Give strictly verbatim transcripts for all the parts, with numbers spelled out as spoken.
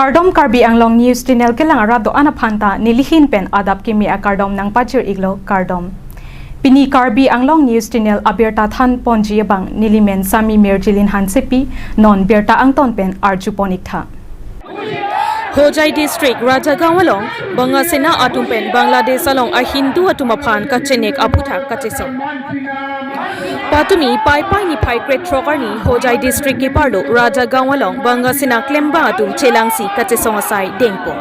Kardom, Karbi Anglong News Channel kelang arat do-an aphan ta nelihin pen adap kimi akardom nangpachir-iklo, kardom. Pini Karbi Anglong News Channel abirta than ponji abang nelimen Sami Mirjilin Hansepi, non birta angton pen arju pon-iktha. Hojai District Rajagaon along Banga Sena atum pen Bangladesh along a Hindu atum aphan kachenek aphuthak kachesong. Patumi Paipai niphai krethrok arni Hojai District keparlo Rajagaon along Banga Sena klembang atum chelangsi kachesong asai dengpon.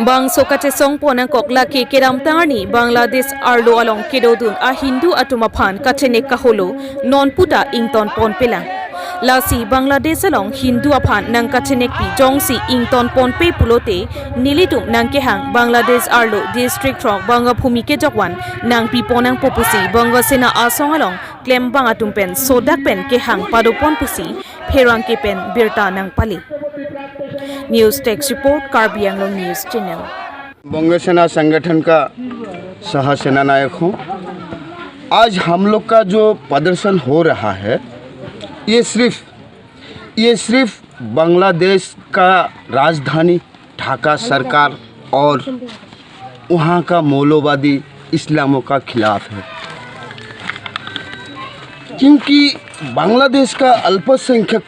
Bangso kachesong pon angkok lake kedamtang arni Bangladesh arlo along kedodun a Hindu atum aphan kachenek kaholo non puta ington ponpelang. Lasi Bangladesh along Hindu aphan nangkachenekpi jongsi ington ponpe pulote, nelitum nangkehang Bangladesh arlo District throk Bangabhumi kejokvan nangpi pon nangpo pusi Banga Sena asong along klembang atum pen sodak pen kehang padopon pusi pherangke pen birta nangpale. News Desk Report, Karbi Anglong News Channel. बंग सेना संगठन का सह सेना नायक हूँ। आज हम लोग का जो प्रदर्शन हो रहा है, ये सिर्फ, ये सिर्फ बांग्लादेश का राजधानी ढाका सरकार और वहाँ का मौलवादी इस्लामों का खिलाफ है, क्योंकि बांग्लादेश का अल्पसंख्यक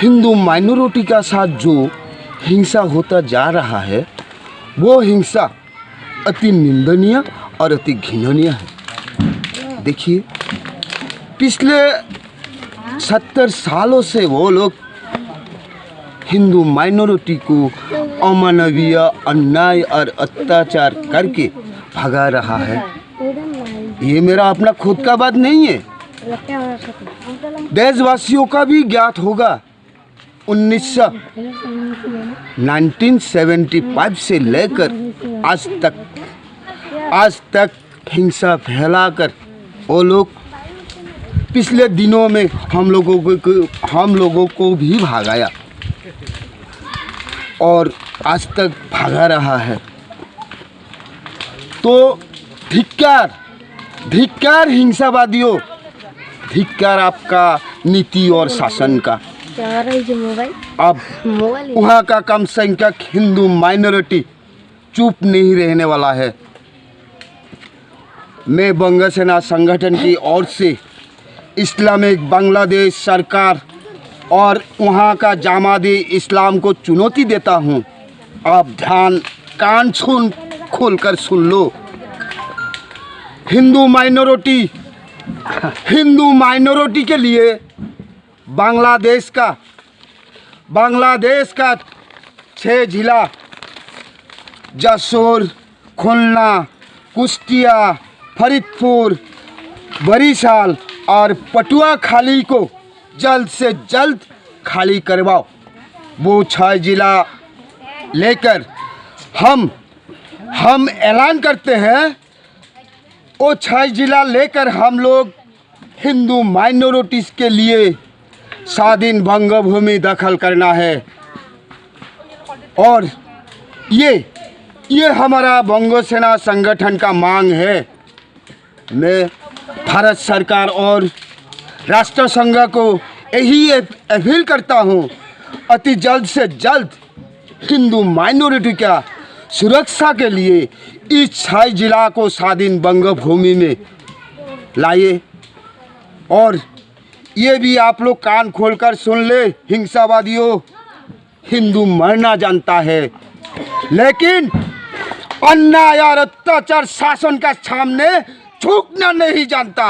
हिंदू माइनॉरिटी का साथ जो हिंसा होता जा रहा है, वो हिंसा अति निंदनीय और अति घृणनीय है। देखिए, पिछले सत्तर सालों से वो लोग हिंदू माइनॉरिटी को अमानवीय अन्याय और अत्याचार करके भगा रहा है। ये मेरा अपना खुद का बात नहीं है, देशवासियों का भी ज्ञात होगा। उन्नीस सौ, नाइनटीन सेवेंटी फ़ाइव से लेकर आज तक, आज तक हिंसा फैलाकर वो लोग पिछले दिनों में हम लोगों को, को, हम लोगों को भी भगाया और आज तक भगा रहा है। तो धिक्कार, धिक्कार हिंसावादियों, धिक्कार आपका नीति और शासन का। क्या हो रहा है जो मोबाइल? अब मोबाइल ही। वहाँ का कम संख्यक हिंदू माइनॉरिटी चुप नहीं रहने वाला है। मैं बंग सेना संगठन की ओर से इस्लामिक बांग्लादेश सरकार और वहाँ का जमात इस्लाम को चुनौती देता हूँ। आप ध्यान, कान सुन, खोलकर सुन लो। हिंदू माइनॉरिटी, हिंदू माइनॉरिटी के लिए बांग्लादेश का, बांग्लादेश का छह जिला, जसोर, खुलना, कुष्टिया, फरीदपुर, बरिशाल और पटुआखाली को जल्द से जल्द खाली करवाओ। वो छह जिला लेकर हम, हम ऐलान करते हैं, वो छह जिला लेकर हम लोग हिंदू माइनॉरिटीज के लिए स्वाधीन बंगभूमि दखल करना है। और ये, ये हमारा बंग सेना संगठन का मांग है। मैं भारत सरकार और राष्ट्र संघ को यही अप-, अपील करता हूँ, अति जल्द से जल्द हिंदू माइनॉरिटी का सुरक्षा के लिए इस छह जिला को स्वाधीन बंगभूमि में लाइए। और ये भी आप लोग कान खोलकर सुन ले, हिंसावादियों, हिंदू मरना जानता है, लेकिन अन्याय और अत्याचार शासन का सामने झुकना नहीं जानता।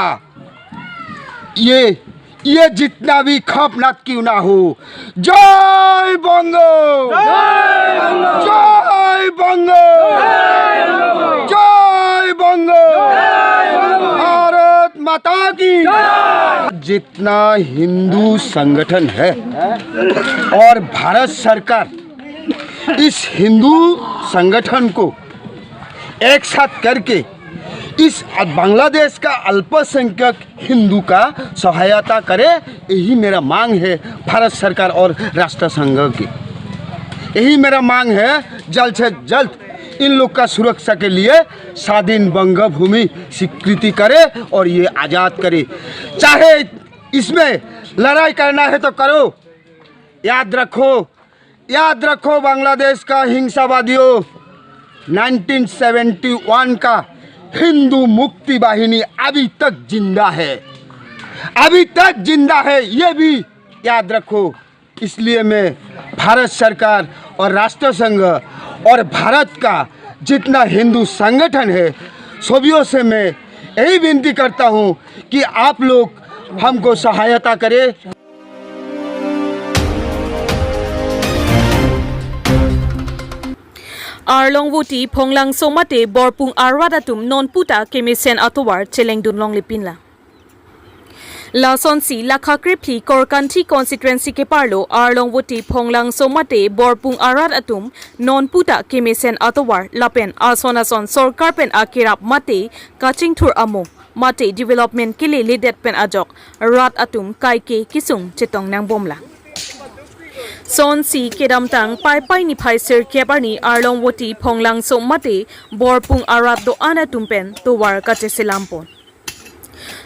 ये, ये जितना भी खौफनाक क्यों ना हो, जय बंगो, जय बंगो, जय बंगो, भारत माता की। जितना हिंदू संगठन है और भारत सरकार इस हिंदू संगठन को एक साथ करके इस बांग्लादेश का अल्पसंख्यक हिंदू का सहायता करे, यही मेरा मांग है भारत सरकार और राष्ट्र संघ की। यही मेरा मांग है, जल्द से जल्द इन लोग का सुरक्षा के लिए स्वाधीन बंगभूमि स्वीकृति करे और ये आजाद करे। चाहे इसमें लड़ाई करना है तो करो, याद रखो, याद रखो, बांग्लादेश का हिंसावादियों, नाइनटीन सेवेंटी वन का हिंदू मुक्ति वाहिनी अभी तक जिंदा है, अभी तक जिंदा है, ये भी याद रखो। इसलिए मैं भारत सरकार और राष्ट्र संघ और भारत का जितना हिंदू संगठन है, सभी से मैं यही विनती करता हूँ कि आप लोग हमको सहायता करें। Arlong Voti, Phonglangso mate Borpung arat atum non puta kemesen atovar chelengdun longle pinla. Lasonsi Lakha krephli Korkanthi constituency keparlo Arlong Voti, Phonglangso mate Borpung arat atum non puta kemesen atovar lapen ason ason sorkar pen akerap mate kachingthur amo mate development keleledet pen ajok rat atum kaike kesung chetong nangbomlang. Sonsi kedamtang Paipai niphai sirkep arni Arlong Voti, Phonglangso mate Borpung arat do-an atum pen tovar kacheselampon.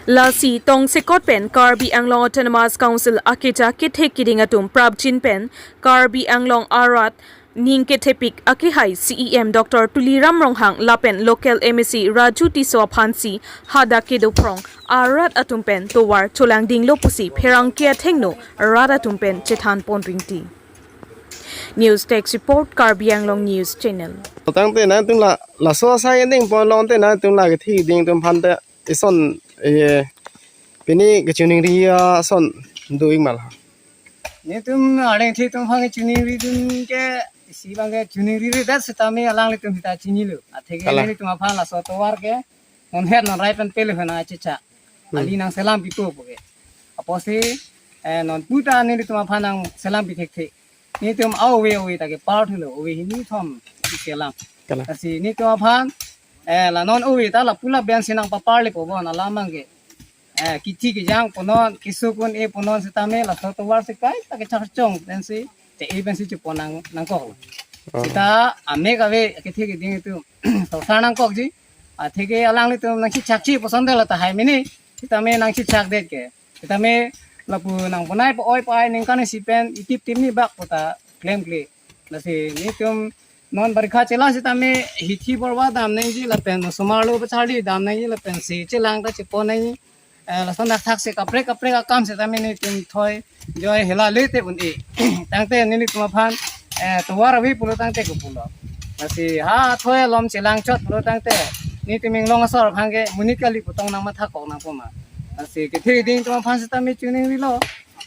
Lasi tongsekot pen Karbi Anglong Autonomous Council akeja kethek keding atum prapjin pen Karbi Anglong arat ning kethepik akehai C E M Doctor Tuliram Ronghang lapen local M A C Raju Tisso aphansi hadak kedo phrong arat atum pen tovar cholangdinglo pusi pherangke athengno rat atum pen chethanpon ringti. News Desk Report, Karbi Anglong News Channel. Tangte nangtum la, laso asai kedengpon longte nangtum la kethe keding atum aphan te ison, eh, pini kechiningri ason do-ik ma la. Netum arleng the atum aphan kechiningridun ke isi abang kechiningriredet setame alanglitum sita chinilo. Atheke Kalang. Netum aphan laso tovar ke non het non rai pen pele hena chicha. Hmm. Ali nangselam pipo puke. Apotsi, eh, non puta netum aphan nangselam pi thekthe. Netum a-ove ove ta kepar thulo, ove hini thom selam. Kalang. Lasi netum aphan, eh, la non ove ta lapu lapen si nangpapar le po bon alam abang ke. Eh, kithi kejang ponon, kesung un-e ponon setame laso tovar si kaita kecharchong pensi, te-e pensi chepon nang, nangkok. Oh. Sita amek ave kethe keding atum sorsar nangkokji. Atheke alanglitum nangchichakji puson de la tahai mini. Setame nangchichakdet ke. Setame lapu nangbonai pa-oi pa-ai ningkan isi pen itip tim ni bak puta klemkle. Lasi netum non barikha chela setame hithi borwa dam nangji lapen osomar lo pacharli dam nangji lapen se chelang ta chepon nangji. Eh, lason dak thak se kaprek kaprek akam setame netum thoi joi hela le te un-e. Tangte netum aphan, eh, tovar ave pulo tangte kopulo. Lasi ha thoi alom chelangchot pulo tangte netum Inglong asor aphan ke monit kali pu tong nangmatha kok nangpo ma. Lasi kethe keding atum aphan setame chiningrilo.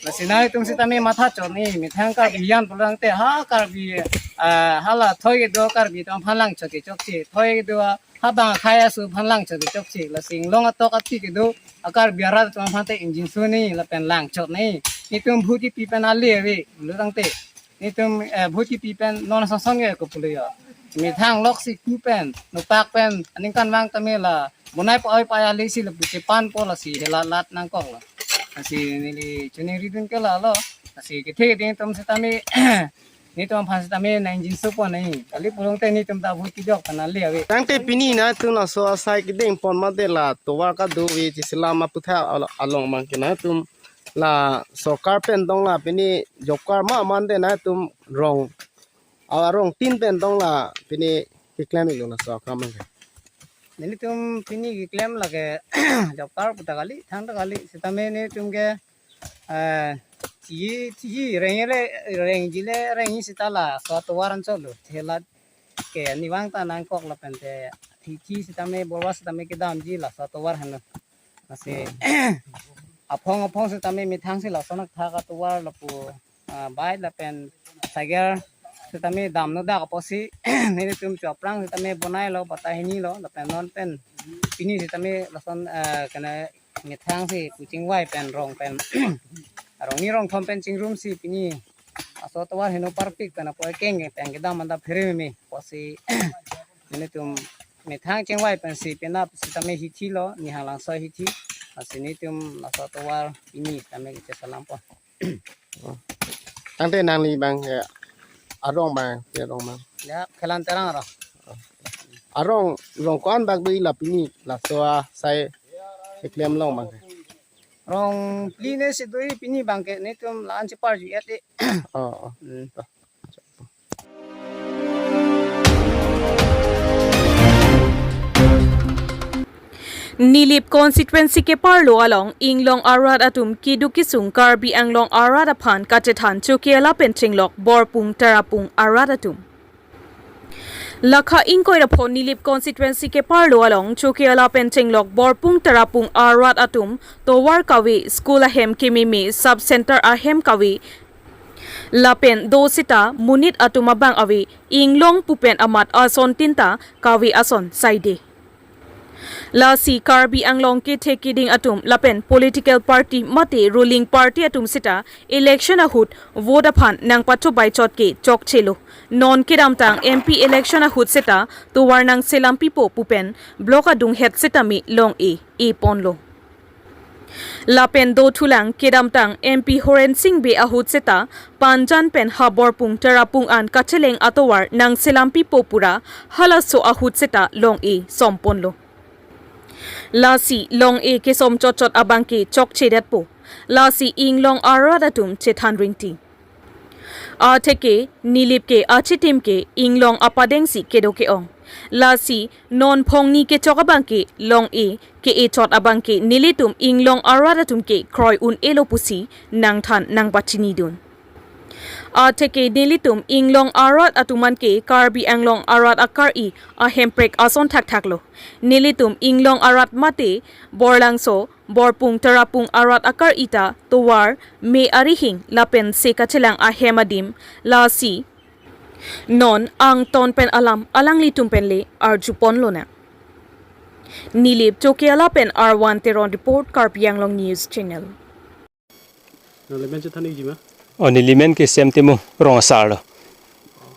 Lasi nangtum setame matha chot ni methang Karbi an pulo tangte ha Karbi, ah, hala thoi kedo Karbi atum aphan langchot ke chokche. Thoi kedo a habang akhai aso aphan langchot ke chokche. Lasi Inglong atok ati kedo a-Karbi arat atum aphan te ingjinso ni lapen langchot ni. Netum vote kepi pen ale ave pulo tangte. Netum, eh, vote kepi pen non song song ke kopulo yo. Methang loksi ku pen, nopak pen, aningkanvang tame la bonai pa-oi pa-ai ale si lapu chepanpo lasi hela lat nangkok lo. Lasi neli chiningridun ke lalo. Lasi kethe keding atum setame netum aphan setame nangjinsopon nai. Kali pulo tangte netum ta vote kejok pen ale ave. Tangte pini nangtum laso asai kedengpon mate la tovar kado-ve cheselam aputhak al-, along abang ke nangtum la sorkar pen tong la pini job card ma mate nangtum rong, arong tin pen tong la pini keklem-iklo laso akam abang ke. Netum pini keklem lake job card puta kali, thangta kali, setame netum ke, eh, thi, thi, rengji le, rengji le, rengji seta laso atovar anchot lo, thela ke nivang ta nangkok lapen te, thi, thi setame, borwa setame kedamji laso atovar henlo. Lasi, aphong aphong setame methang si lason athak atovar lapu, ah, bike lapen cycle setame damno dak apotsi, netum cho aphrang setame bonailo, bata hinilo, lapen non pen pini setame lason, ah, kena methang si pu chingvai pen rong pen, rong ni rong thom pen chingrum si pini laso atovar heno parpik pen apo keng pen kedam anta phere meme apotsi netum methang chingvai pensi penap setame hithilo, Nihanglangso hithi. Lasi netum laso atovar pini setame kecheselampon. Oh. Tangte nangli abang ke arong abang, ke arong abang. Ya, Khelan Terang arong. Arong, rong ko-an bak do-ik la pini, laso asai keklem along abang ke? Rong phli ne si do-ik pini abang ke, netum la-an cheparju-et-e. Oh, oh. Hmm. Nilip constituency keparlo along inglong arat atum keduk kesung Karbi Anglong arat aphan kachethan Chokihola pen chenglok Borpung Tarapung arat atum. Lakha ingkoi ra pho Nilip constituency keparlo along Chokihola pen chenglok Borpung Tarapung arat atum tovar kave, school ahem kememe, sub center ahem kave lapen do seta monit atum abang ave, inglong pu pen amat ason tin ta kave ason saide. Lasi Karbi Anglong kethe keding atum lapen political party mate ruling party atum seta election ahut vote aphan nangpachobai chot ke chokchelo. Non kedamtang M P election ahut seta tovar nangselam pipo pu pen block adunghet seta me long-e, e ponlo. Lapen dothulang kedamtang M P Horen Sing Bey ahut seta Panjan pen ha Borpung Tarapung an kacheleng atovar nangselam pipo pura halaso ahut seta long-e som ponlo. Lasi long-e kesom chotchot abang ke chokchedetpo. Lasi inglong arat atum chethan ringti. Atheke Nilip ke achitim ke inglong apadengsi kedo ke-ong. Lasi non phongni kechok abang ke long-e ke-e chot abang ke nelitum inglong arat atum ke kroi un-elo pusi nangthan nangpachinidun. Atheke nelitum inglong arat atum an ke Karbi Anglong arat akar-i ahemprek ason thakthaklo. Nelitum inglong arat mate Borlangso, Borpung Tarapung arat akar-i ta tovar, me arihing lapen se kachelang ahem adim, lasi non angton pen alam alanglitum pen le arju ponlonang. Nilip Chokihola pen R one Teron report, Karbi Anglong News Channel. Nangli men chethan-ikji ma? O, neli men ke Sem Timung, rong asar lo.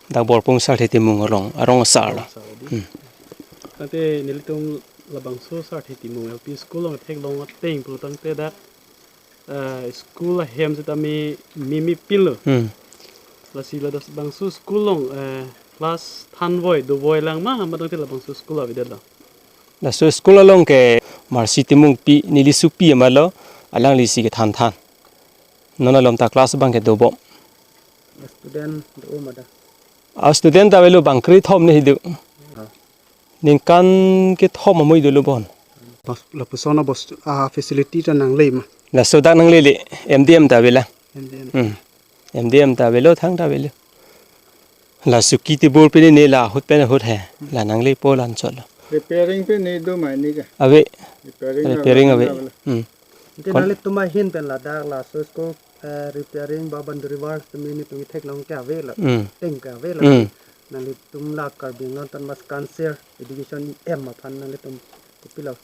Dak Borpung Sarthe Timung rong, rong asar lo. Rong asar lo di. Hmm. Tangte nelitum labangso Sarthe Timung L P school along theklong ateng pulotangte dak, eh, school ahem seta me, me, mepinlo. Hmm. Lasi labangso school along, eh, class thanvoi, dovoi lang ma, ma tangte labangso school avedetlo? Laso school along ke Mercy Timungpi, neli supi amat lo, alanglisi kethan than. Non alom ta class abang ke dobom. Student do ma dak? A student ta avelo bang kre thom ne hidu. Ah. Ningkan kethom amoi dolo bon. Bas, lapuson abostu, ah, facility ta nangle ma? Laso dak nanglele, M D M ta avela. M D M. Hmm. M D M ta avelo, thang ta avelo. La suki tebur pen ne la ahut pen ahut he. La nanglepo la anchot lo. Repairing pen ne do ma ne ke? Ave. Repairing, repairing ave, ave. Hmm. Ke kon- nanglitum ahin pen ladak laso school, eh, repairing ba boundary wall tumi nelitum theklong ke avelo. Hmm. Teng ke avelo. Hmm. Nanglitum la Karbi Anglong Autonomous Council education E M aphan nanglitum kopilo?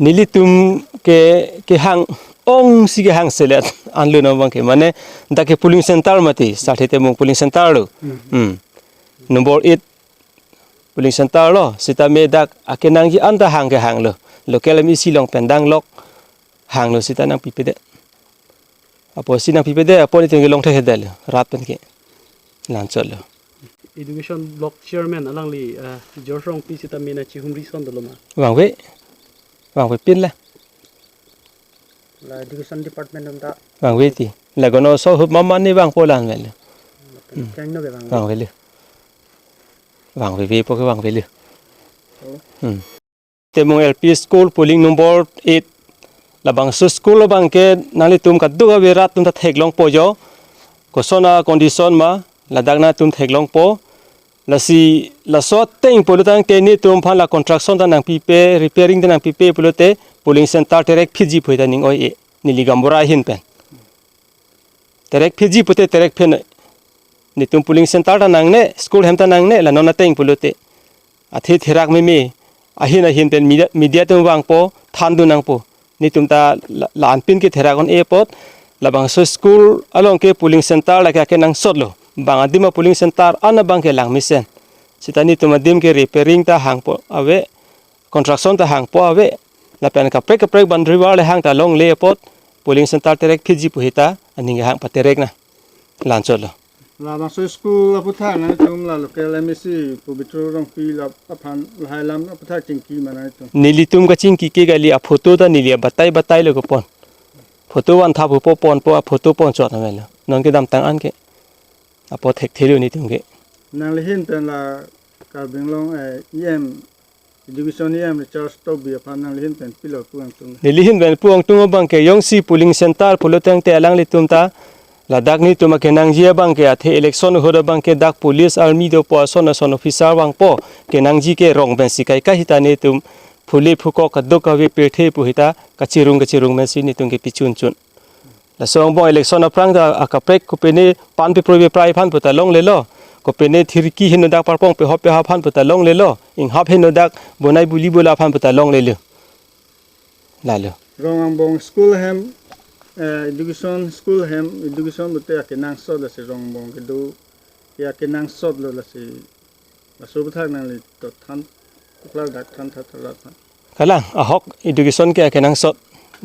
Nelitum ke, kehang ongsi kehang selet anlo nang abang ke. Mane dak ke polling center mati, Sarthe Timung polling center lo. Hmm. Hmm. Number eight polling center lo, seta me dak akenangji anta hang kehang lo. Local M A C along pen danglok hang lo seta nangpipedet. Apotsi nangpipedet, apot nelitum ke long thekthedetlo, rat pen ke. La anchot lo. Education block chairman alangli, eh, George Rongpi seta mena chihumri son dolo ma? Vangve. Vangvepin la. La education department atum ta? Vangve ti. La gono so hup mama ni vangpo la anvelo. Hmm. Keng no ke vangve? Vangvelo. Vangvevepo ke vangvelo. Oh. Hmm. Timung L P School polling number eight. Labangso school abang ke nanglitum kadokave rat atum ta theklongpo jo. Koson a condition ma, ladak nangtum theklongpo. Lasi laso ateng pulotangte nelitum aphan la construction ta nangpipe, repairing ta nangpipe pulote polling center terek phitji pu ta ning oi-e. Neli gaonbura ahin pen. Terek phitji pute terek phenoi. Nelitum polling center ta nangne, school hem ta nangne, la non ateng pulote. Athe therak meme, ahin ahin pen media, media atum vangpo, thandun nangpo. Nelitum ta la, la-anpin ke therak un-e apot, labangso school along ke polling center lake akenangsot lo. Bang adim a polling center an abang ke langmesen. Seta nelitum adim ke repairing ta hangpo ave, construction ta hangpo ave, lapen kaprek kaprek boundary wall hang ta longle apot, polling center terek phitji pu hita, aning hang paterek nang. La anchot lo. Labangso school aputhak nangtum la local M A C Pobitro Rongpi la aphan lahai alam aputhak chingki ma nangtum? Nelitum kachingki ke kali, aphoto ta neli abatai batai lo kopon. Photo van thap hupo ponpo, aphoto pon chot na melo. Non kedamtang an ke. Apot thekthelo nelitum ke. Nangli ahin pen la Karbi Anglong, eh, E M Education E M Richard Tokbi aphan nangli ahin pen pilo pu angtung. Neli ahin pen pu angtung abang ke jongsi polling center pulo tangte alanglitum ta ladak netum akenangji abang ke athe election ahut abang ke dak police army dopo ason ason officer vangpo kenangji ke rong pensi kaikai sita netum phule phukok kadokave pirthe pu sita kachirung kachirung pensi netum ke pichun chun. Laso angbong election aphrang ta akaprek kopine pan pe proi pe prai aphan puta longlelo. Kopine thirki heno dak parpong pe hop pe hap aphan puta longlelo. Inghap heno dak bonai buli bola aphan puta longlelo. Lalo. Rong angbong school hem, eh, education school hem, education pute akenangsot lasi rong angbong kedo ya akenangsot lo lasi. Laso aputhak nangli to than, klar dak than tha tha la than. Kalang, ahok education ke akenangsot.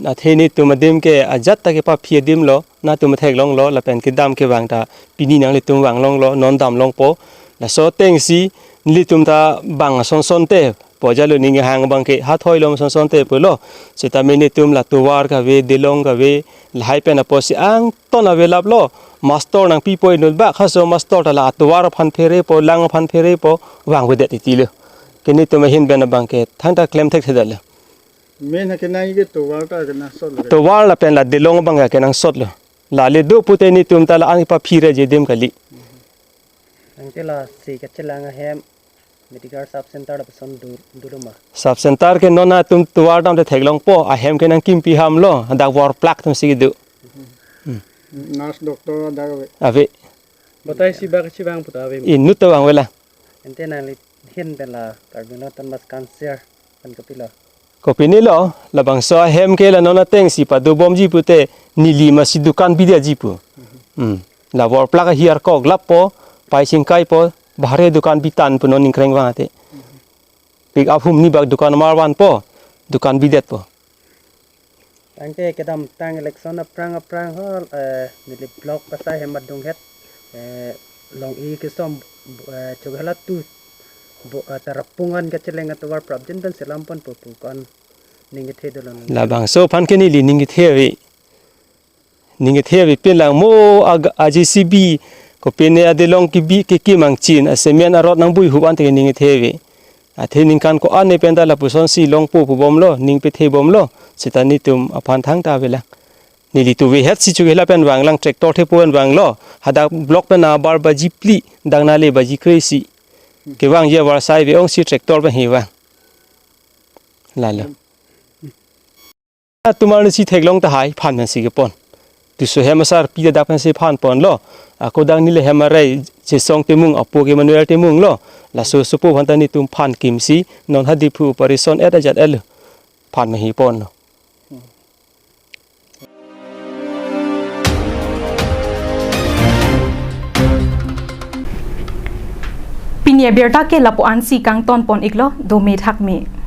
Athe netum adim ke ajat ta kepaphi adim lo, netum theklonglo, lapen kedam kevang ta pini nanglitum vanglonglo, non damlongpo. Laso atengsi nelitum ta bang ason son te, pu jalo ning hang abang ke hathoi lom ason son te pulo. Sitame netum la tovar kave, delong kave, lahai pen apotsi angton ave laplo. Master nangpipo inut bak, halaso master ta la atovar aphan pherepo, lang aphan pherepo, vangvedet titilo. Ke netum ahin pen abang ke thangta klem thekthedetlo. Main akenangji ke tovar ta akenangsot lo. Tovar lapen la delong abang ke akenangsot lo. Lale do pute netum ta la-an kepaphi reji adim kali. Tangte lasi kachelang ahem medical sub center lapuson do, dolo ma? Sub center ke non netum tovar damte theklongpo, ahem ke nangkimpi hamlo, dak vorplak atumsi kedo. Nurse doctor dak ave. Ave. Batai si bak si bang puta ave. Inut ta vangvela. Ante nangli ahin pen la Karbi Anglong Autonomous Council aphan kopilo? Kopinelo, labangso ahem ke la non atengsi padobomji pute neli masi dukan bidetji pu. Hmm. La vorplak ahiar kok lappo, pai singkaipo, bahre dukan bitan pu non ningkreng vang ate. Pik aphum ni bak dukan mar vanpo, dukan bidetpo. Tangte kedamtang election aphrang aphrang ho, eh, neli block asai hem adung het, eh, long-i kesom, eh, chok hala tu, bo, eh, tarapung an kacheleng atovar prapjin pen selam ponpo pu ko-an ning kethe dolo nang? Labangso aphan ke neli ning kethe ave. Ning kethe ave pinlang mo ag-, a J C B, kopine adelong kebi kekim angchin, a cement arot nangbui hup ante ning kethe ave. Athe ningkan ko-an ne pen ta lapusonsi longpo pubomlo, ning pethebomlo, seta netum aphan thangta avelang. Neli tu vehet si chok hela pen vanglang, tractor thepo pen vanglo, hadak block pen abar baji phli, dak nale baji kre-isi. Kevangji abar sai ave ongsi tractor pen hi vang. Lalo. Atum arnisi theklong tahai phan pensi kepon. Duso hem asarpi ta dak pensi phan ponlo. Ako dak neli hem arai Chesong Timung apo ke Emmanuel Timung lo. Laso sopo aphan ta netum phan kimsi non ha Diphu operation et ajat et lo. Phan mehi ponlo. Pini abirta ke lapu-ansi kangton pon iklo, dome thakme.